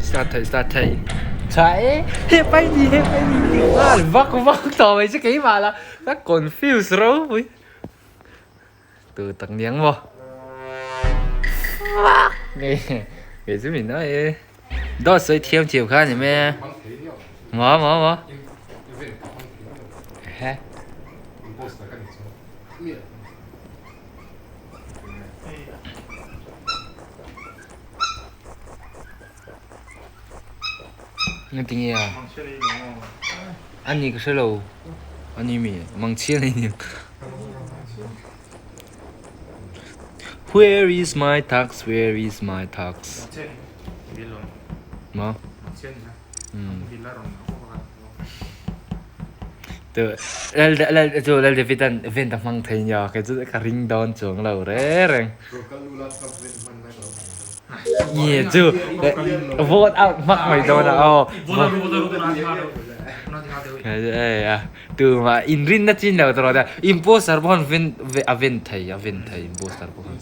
Start thei start thei. Tha e he pai ni he pai ni ti nghal vak vak tawh mai chu keimah lah ka confuse ropui. Tu tak niang maw. Fuck ngei ngei chu min awi e. Dawt sawi thiam thiam kha a ni mai a. Maw maw maw. Ehe. Ngatinge a? Ani ka hrelo. Ani mi mangchhia nei ni. Where is my tax? Where is my tax? Ma? Tu lal lal chu lal David an vent a hmang thei nia kei chu ka ring dawn chuang lo reng reng. Nge chu vote out hmak mai dawn a aw. Tumah inrin na chin lo tawh rawh imposter pawh khan a vent thei a vent thei imposter pawh khan.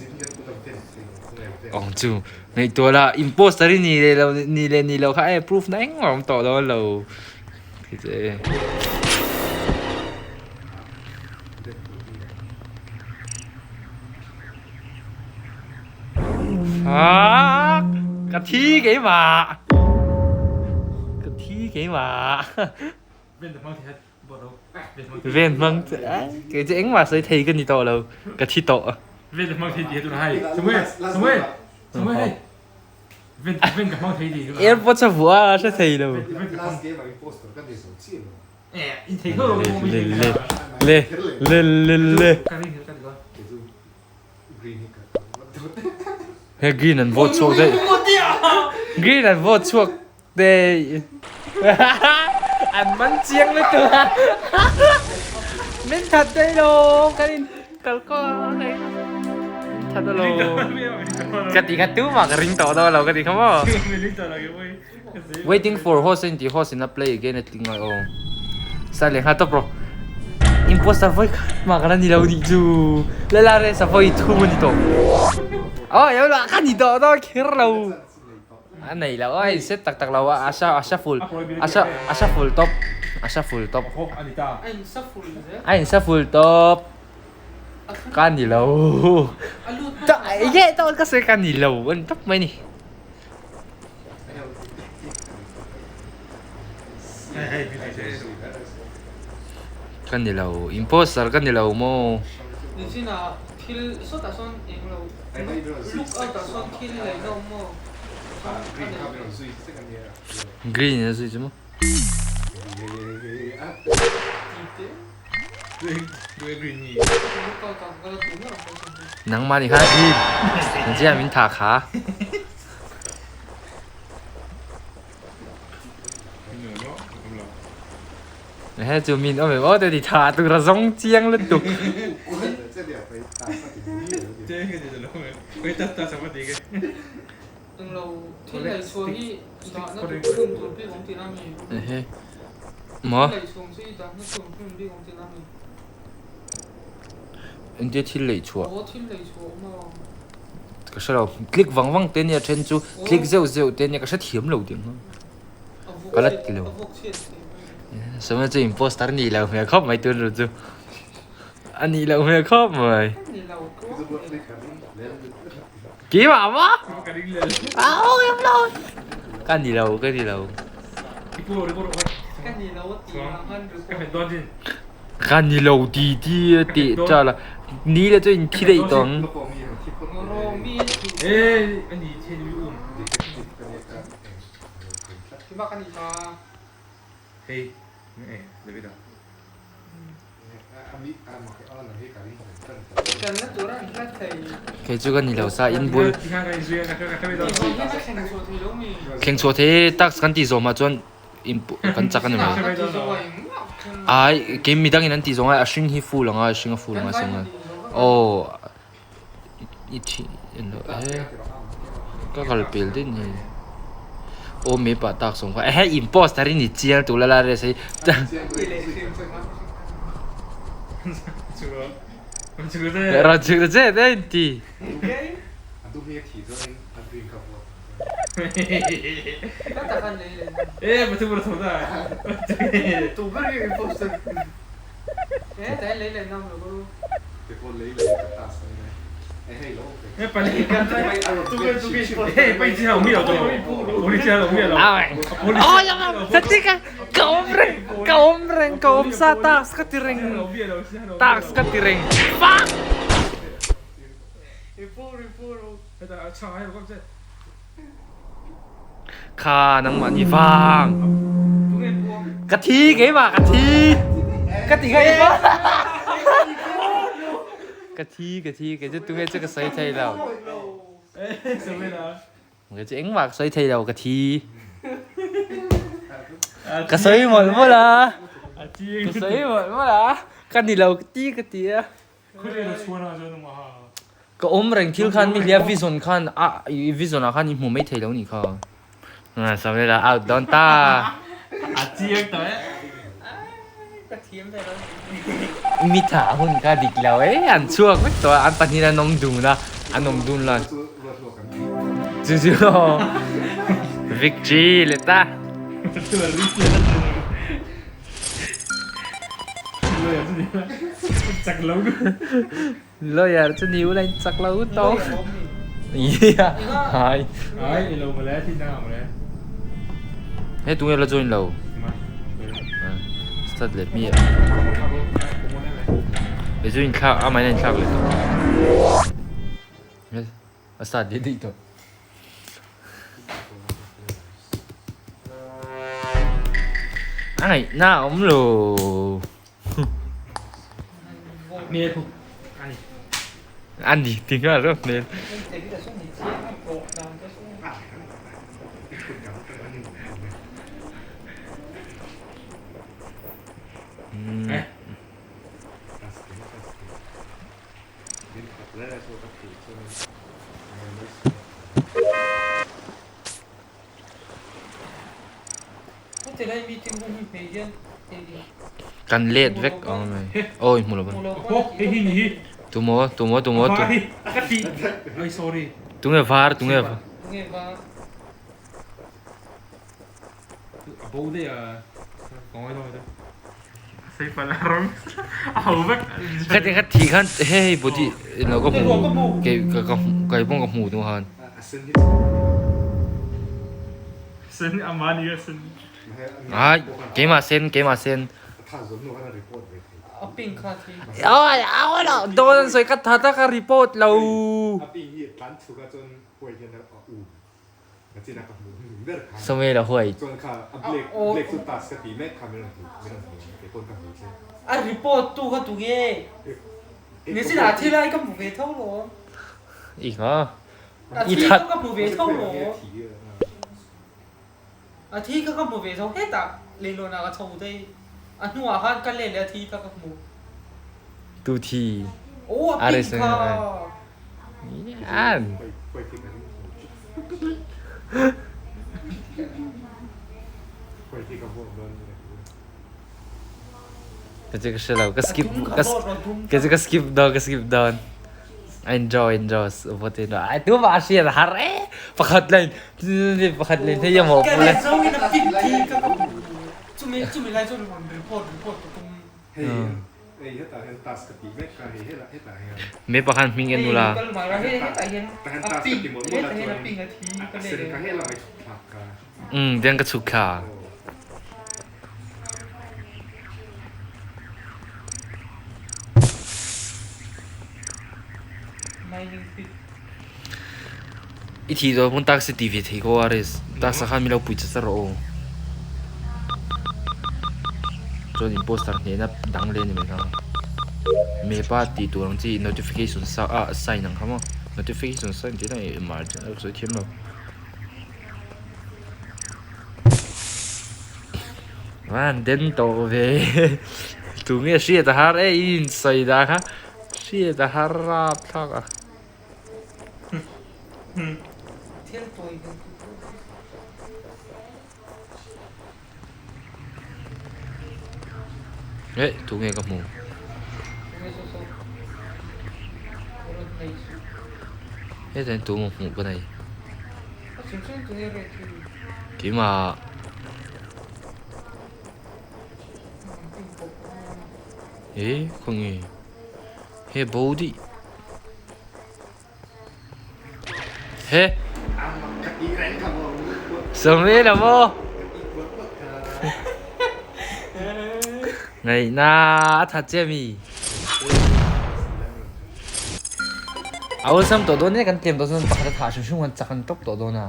Awng chu ngaihtuah la imposter i ni leh lo ni leh ni lo kha e proof na engmah a awm tawh dawn lo. Fuck! Ka thi keimah! Ka thi keimah! Ven hmang kei chu engmah sawi thei ka ni tawh lo, ka thi tawh. Ven hmang thei tih tunah hei. Samuel! Samuel! Samuel hei! Ven ven ka hmang thei tih tunah. Airpods a vuah a, a hre thei lo. Le le le le. He green an vote chhuak daih. Green an vote chhuak daih. An man chiang lutuk a. Min that daih lo kan in kal kawng a. Min that alo. Ka ti kha tumah ka ring tawh dawn lo ka ti kha maw. Waiting for host a inti host in a play again a tling ngai aw. Sai leh nghal tawp rawh. Imposter vawi khat mah ka la ni lo nih chu. Lala rest a vawi thum a ni tawh. Aw eo lah ka ni tawh dawn kher lo. A nei lo a in set tak tak lo a a sa a sa full a sa a sa full tawp a sa full tawp. A in sa full tawp. Ka ni lo. Enge tawh ka sawi ka ni lo a ni tawp mai ni. Ka ni lo, imposter ka ni lo maw? Green a zui chu maw? Nangmah nih khan green engzia min tha kha. He chu min awm em aw te ti tha tur a zawng chiang lutuk. Ehe maw engtia thil lei chhuah ka hre lo click vang vang te nia then chu click zeuh zeuh te nia ka hre thiam lo ding ka la ti lo sawi chu imposter ni lo hmel khawp mai tun ru chu a nih loh hmel khawp mai keimah maw ka ni lo ka ni lo ka ni lo ti ti tih chala ni le chu in thi daih tawh ang. Kei chu ka ni lo sa in bul thleng chhuah thei task kan tih zawm ah chuan kan chak a ni mai ai kei midang in an tih zawng ai a hring hi full ang a a hring a full ang a aw i thi he ka kal pel daih ni aw me pah tak sawm kha ehe imposter i ni chiang tur la la rest hi rawn chhuk ta che te in ti. Ka awm reng ka awm reng ka awm sa task ka ti reng task ka ti reng fuck. Kha nangmah ni vang ka thi keimah ka thi ka ti ngai ba ka thi ka thi kei chu tunge chu ka sawi thei lo kei chu engmah ka sawi thei lo ka thi ka sawi mawlh mawlh a ka sawi mawlh mawlh a ka ni lo ka ti ka ti a Ka awm reng thil khan mi hlia vision khan a i vision ah khan i hmu mai thei lo nih kha. Samuel a out dawn ta. A chiang tawh e. Ka thiam ve lo. Mi tha hun kha dik lo e an chhuak vek tawh a an pahnih an awm dun a an awm dun la. Chu chu victory leh ta. Lawyer chu ni ula in chak lo tawp. Yeah. Hai. Ai ilo mawle thi na mawle. He tunge la join lo. Start leh mi. He chu in thlak a mai in thlak leh tawh. A start leh daih tawh. A ngaihna a awm lo. A ni ti nghal reuh hmel. Kan let vek ang mai. Awi hmu lo ba. Tumaw tumaw tumaw tu. Tunge var tunge var. A bo daih a ka ngawi dawn sei pal a rawng a ho vek Khati kha thi khan hei hei body lo ka hmu kei ka ka kei pawh ka hmu tu khan sen ama ni a sen ai keimah sen keimah sen A pink kha thi Oi au lo dawn an sawi ka tha ta ka report lo Samuel a huai. A report tu kha tu nge? Ni chin ah thi lai ka hmu ve tho lo. I nga. A thi kha ka hmu ve tho lo. A thi kha ka hmu ve tho hetah leihlawn ah ka chho dei. A hnuah khan ka let leh a thi kha ka hmu. Tu thi. Aw a pink kha. An. Ka chu ka hre lo ka skip ka chu ka skip dawn ka skip dawn. Enjoy enjoy vote in ai tu ma hriat har e pakhat len pakhat len hei mo Ka le zo in a pink thi ka ka chumi chumi lai chuan report report ka tum. Me pakhat hming en ula. Um tiang ka chuk thla. I thi dawn hmun taxi ti ve thei ko a res. Taxa khan mi lo pui cha cha rawh aw. Chuan imposter hnehna dang leh a ni mai kha. Mepa tih tur ang chi notification sa ah sign ang kha maw. Notification sign tih na eh mar a sawi thiam lo. Van den tawh ve tunge hriat a har e i insawi dan kha hriat a har rapthlak a. Eh tunge ka hmu. Hetah hian tunge hmuh ka nei. Keimah. E khawnge he bo dih he Samuel a maw ngaihna a that che mi a awlsam tawh dawn e kan tlem tawh chuan pakhat a thah hrim hrim khan chak an tawp tawh dawn a.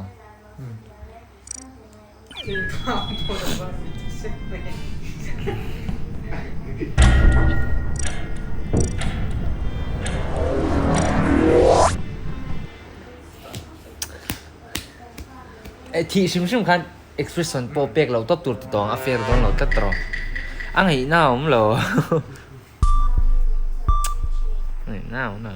Thih hrim hrim khan expression pawh pek lo tawp tur ti tawng a fair dawn lo tlat tawh a ngaihna a awm lo ngaihna a awm lo.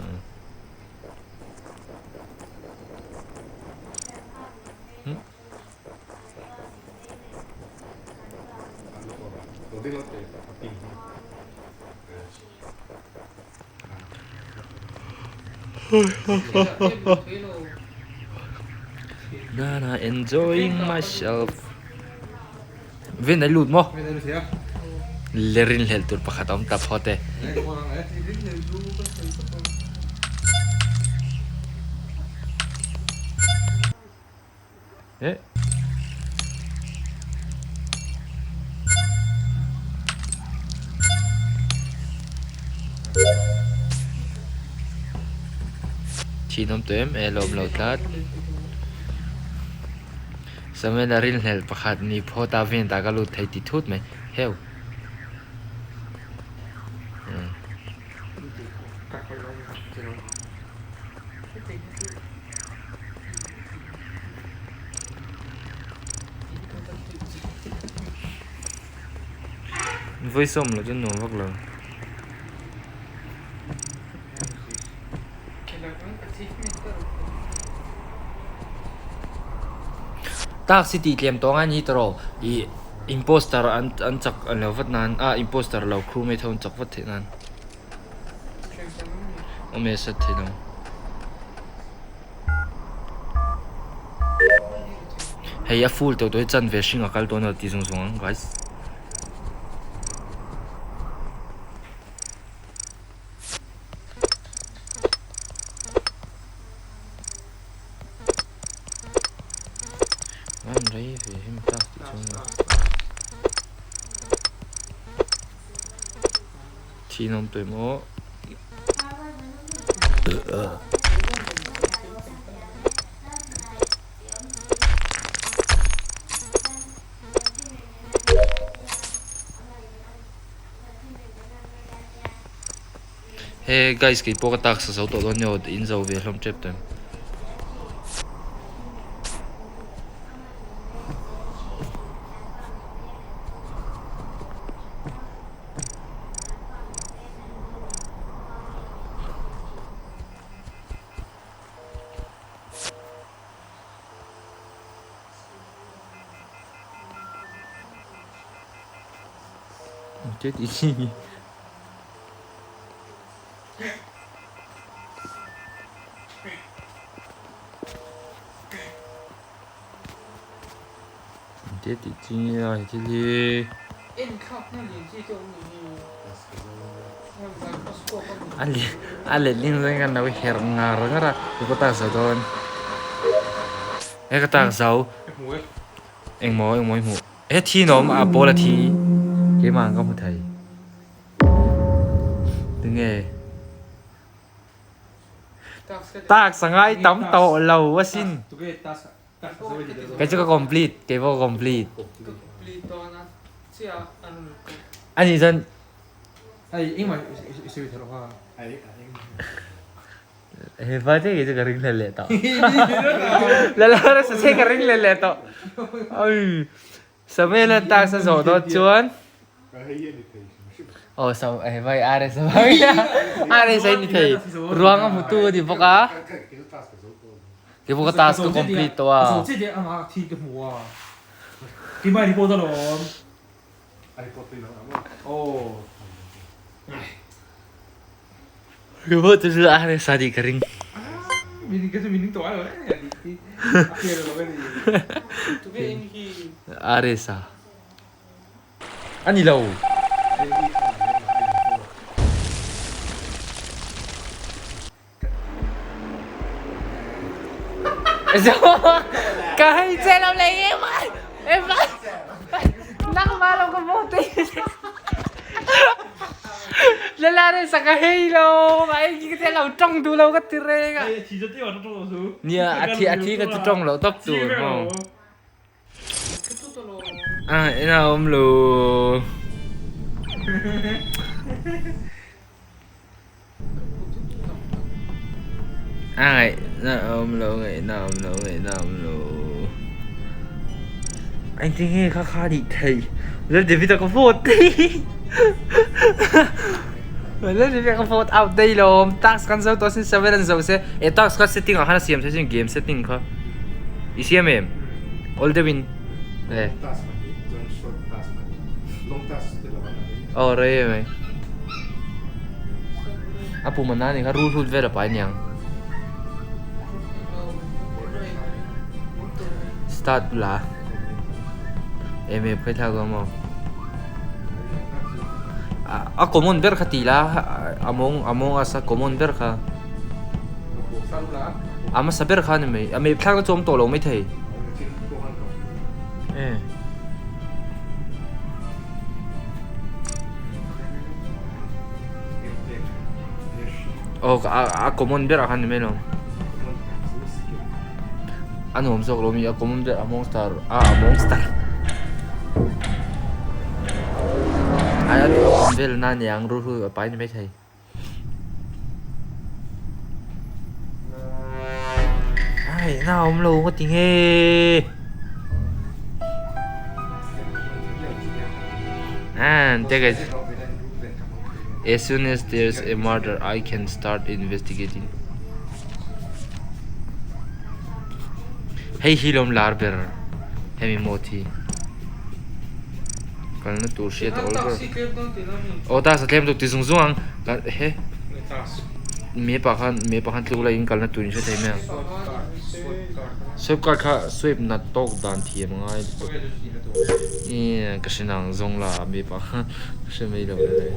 Nana enjoying myself Vin a lut maw? Le rinhlelh tur pakhat a awm ta phawt e. Eh. Thin awm tawh em e lawm lo tlat. Samuel-a rinhlelh pakhat ni phawt a vent ah ka lut thei ti thut mai heu. Vawi sawm loh chuan nuam vak lo. Taxi tih tlem tawh ang a ni tawh ih imposter an an chak an lo vat nan a imposter lo crewmate ho an chak vat theih nan. Awm e sat thei lo. Hei a full tawh tawh hi chanve hring a kal dawn a ti zung zung ang guys. An rei ve hemi tak tih chuan. Thin awm tawh emaw. He guys kei pawh ka taksa zo tawh dawn nia aw in zo ve hlawm tep tawh em. Chết đi. Te tih chi nge a thil hi. A letling zawng hian kan lo herh ngar ngar a ka kut a zo dawn he ka tak zo engmaw engmaw i hmuh he thi in a awm a pawl a thi keimah ang ka hmu thei tinge tax a ngai tam tawh lo asin. Kei chu ka complete, kei pawh ka complete. Ani chuan He pa che kei chu ka ring hlel leh tawh. Lalhara sa che ka ring hlel leh tawh. Oi. Samuel a task a zawh dawn chuan Aw Sam eh vai RS a vai RS a ni thei ruang a hmutu a ni bawk a Keipawh ka task ka complete tawh a Keipawh chu RS a nih ka ring. Aresa. A ni lo. Ka hei che lo le em em nangmah lo ka vote Lala re sa ka hei lo ma ei ki te lo tong du lo ka ti re ka nia a thi a thi ka chu tong lo top tu mo a ina om lo A ngaihna a awm lo, ngaihna a awm lo, ngaihna a awm lo. Engtin nge kha kha nih theih? Lal David-a ka vote daih. Lal David-a ka vote out daih lo. Task kan zo tawh sin seven an zo se. E task kha setting ah khan a siam theih sin game setting kha. I siam em? Awl deuhin. E. Task pahnih chuan short task pahnih long task te lo an awm. Aw rei em mai. A pum a na ni kha rul hlut vel a pai niang. Start la. Em em khai thlak dawn maw. A common ber kha ti la among among us a common ber kha. A hmasa ber kha ni mai. A map thlak na chu awm tawh lo mai thei. E. Aw a common ber ah khan ni mai lo. A nuam zawk lo mi a common ber among star a among star. Ai a awm vel na niang ruhlu a pai ni mai thei. Ai na awm lo ka ti nge. And take it. As soon as there's a murder, I can start investigating. Hei hi lawm lar ber hemi mode hi. Kalna tur hriat a awl ber. Aw task a tlem tuk ti zung zung ang. He me pa khan me pa khan tluk laiin kalna tur in hre thei mai ang. Swipe card kha swipe nat tawk dan thiam a ngai lutuk. Ka hre nang zawng la me pa khan ka hre mai lo le.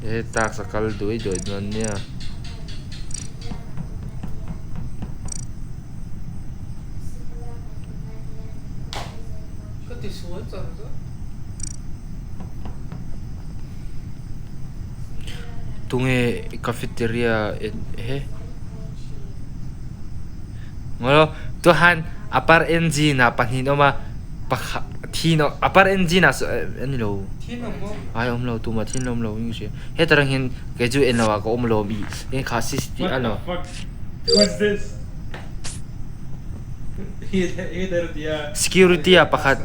He task a kal duai duai dawn nia. Ka ti sual char char. Tunge cafeteria he Ngolo tuhan apar engine ah pahnih an awm a pakhat thin apar engine ah a ni lo ai awm lo tumah thin an awm lo in ka hria heta rang hian kei chu en lo ah ka awm lo mi engkha cctv a lo. Security ah pakhat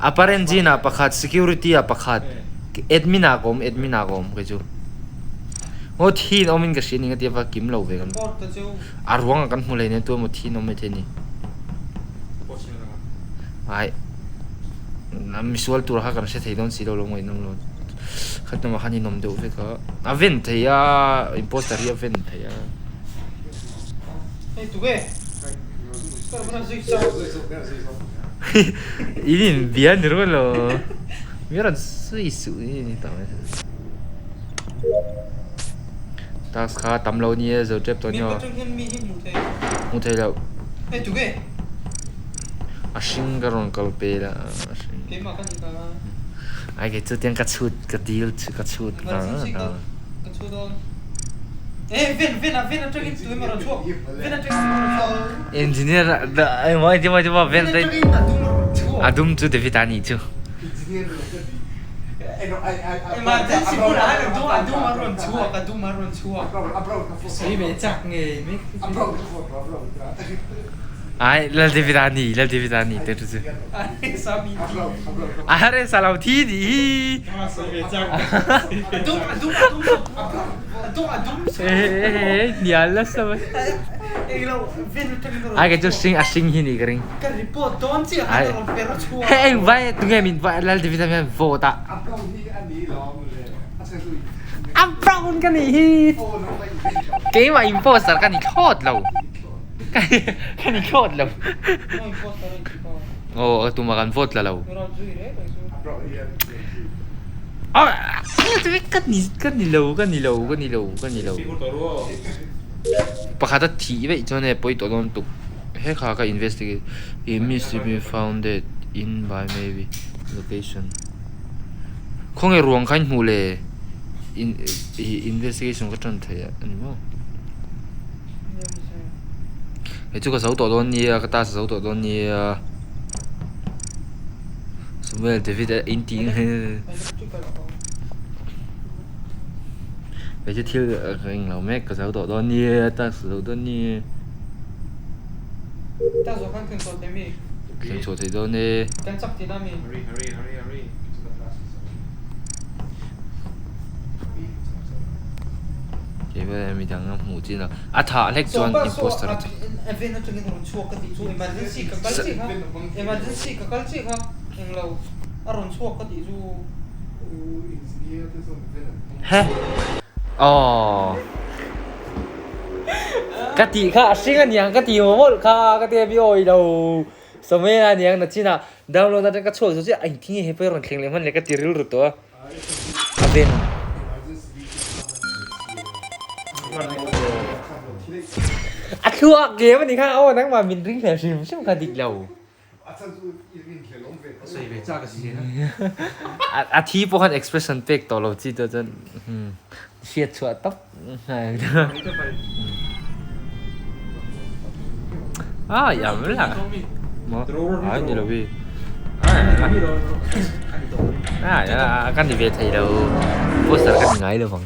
upper engine ah pakhat security ah pakhat admin ah ka awm admin ah ka awm kei chu ngaw thi in awm in ka hria ni ka tia va kim lo ve kan a ruang ah kan hmu hlei nen tu emaw thi in awm maithei a ni ai misual tur kha kan hre thei dawn si lo lo ngaihnawm lo khat lamah khan in awm deuh vek a a ven thei a imposter hi a ven thei a. In in bia ni ru lo mi rawn sui suh ni ni ta mai task kha tam lo ni e zo tep tawh nio hmu thei lo a hring ka rawn kal pe la a hring ai kei chu tiang ka chhut ka dil ka chhut Engineer emaw emaw emaw ven te a dum chu David a nih chu. Ai Lal David a ni Lal David a ni te chu. Are salau thi di hi. Hnial nasa mai. Ai kei chu hring a hring hi ni ka ring. Ai hei eng vai tunge min vai Lal David a hian vote a. A brown ka nih hi. Keimah imposter ka ni thlawt lo. Ka ni thlawt lo. Aw tumah kan vote la lo. Ka ni ka ni lo ka ni lo ka ni lo ka ni lo. Pakhat a thih veih chuan e pawi tawh dawn tuk. He kha ka investigate it means to be founded in by maybe location. Khawnge ruang kha in hmuh le in investigation ka tan thei a ni maw. Hei chu ka zo tawh dawn nia ka task zo tawh dawn nia Samuel David a in tih hei chu thil ka eng lo mek ka zo tawh dawn nia task zo dawn nia thleng chhuah thei dawn e. Keimah midang a hmuh chin a, a thah hlek chuan imposter a chak. He aww ka tih kha a hring aniang ka ti maw mawlh kha ka tia mi awi lo Samuel aniang na chin ah download atang ka chhuak zo chiah a engtin nge hepa hi rawn thleng leh hman leh ka ti rilru tawh a. A ven. A thluak game a ni kha aw nangmah min ring hlel hrim hrim kha dik lo. A thi pawh khan expression pek tawh lo chi te chuan hriat chhuah tawp. Ah yam la. Mo ai ni lo bi. Ah ya kan ni ve thei lo. Poster kan ngai lo bang.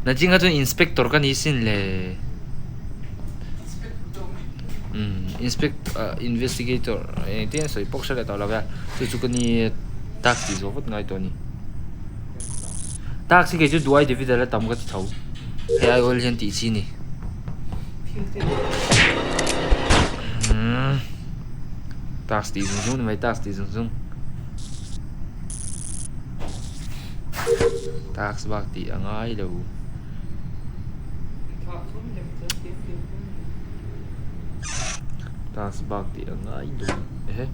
Na chinga chuan inspector ka ni sin le. Inspect investigator engtin a sawi pawh ka hre leh tawh lo ve a chu chu ka ni task tih zawh vut ngai tawh a ni task hi kei chu duai David a la tam ka ti tho hei ai awl hian tih chi a ni task tih zung zung ni mai task tih zung zung task bak tih a ngai lo. Task bak tih a ngai duh ehe.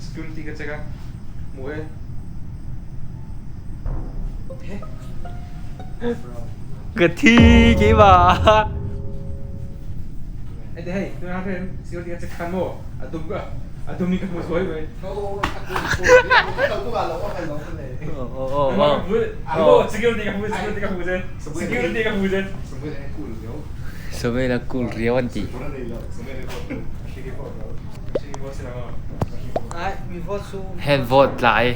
Security ka check a hmu e. Ka thi keimah. Hei hei tunah hian security ka check khan maw a dum ka a dum in ka hmu zuai mai. Security ka hmu security ka hmu che security ka hmu che. Samuel a cool riau an ti. Hand vote tlai.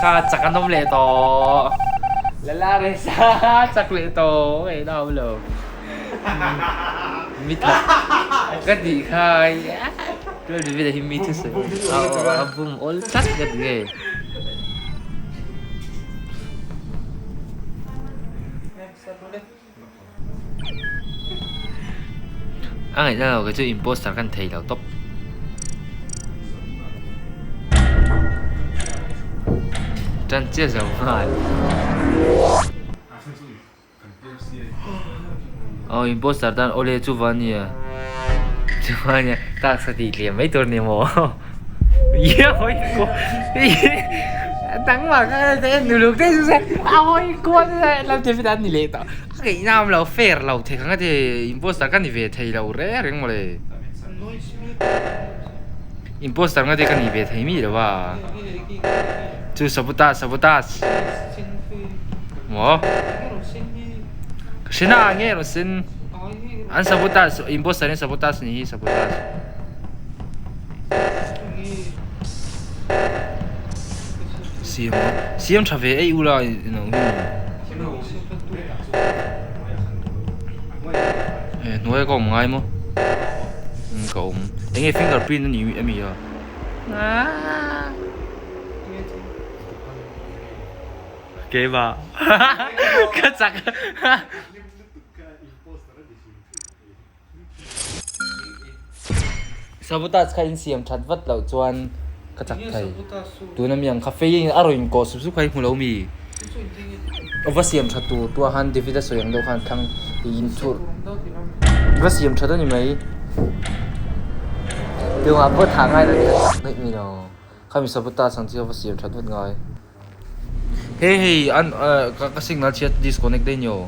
Kha chak an awm leh tawh. Lala resa chak leh tawh ei na awm lo. Mi tha ka tih kha Tual David a hi mi thusawi a bum awl tlat ka ti ngei. A ngaihna lo kei chu imposter kan thei lo tawp. Tan chiah zo nghal. Aw imposter tan awle chu va nia. Chu va nia task a tih tliam mai tur ni maw. Dangmah kha en uluk daih chu se a hawi kual lam te fitan ni leh tawh. A ngaihna awm lo fair lo thei kha nga ti imposter ka ni ve thei lo reng reng mawle. Imposter nga te ka ni ve thei mi lo va. Chu sabotage sabotage. Maw? Ka hre na nge rawn sen. An sabotage imposter in sabotage ni hi sabotage. Siam siam tha ve ei ula ino hi. Eh hnuai ka awm ngai maw? Ka awm. Enge fingerprint ani ami a? Keimah. Ka chak. Sabotage kha in siam that vat loh chuan ka chak thei. Tuna mi ang kha fei in a rawn inkawh sup sup kha i hmu lo mi? Va siam that tur tua khan David a sawi ang deuh khan thlang in thur va siam that a ni mai. Tiangah pawh thah ngai lo kha chak daih mai lo. Khami sabotage ang chi kha va siam that vat ngai. Hei hei an ka signal chhiat disconnect daih ni aw.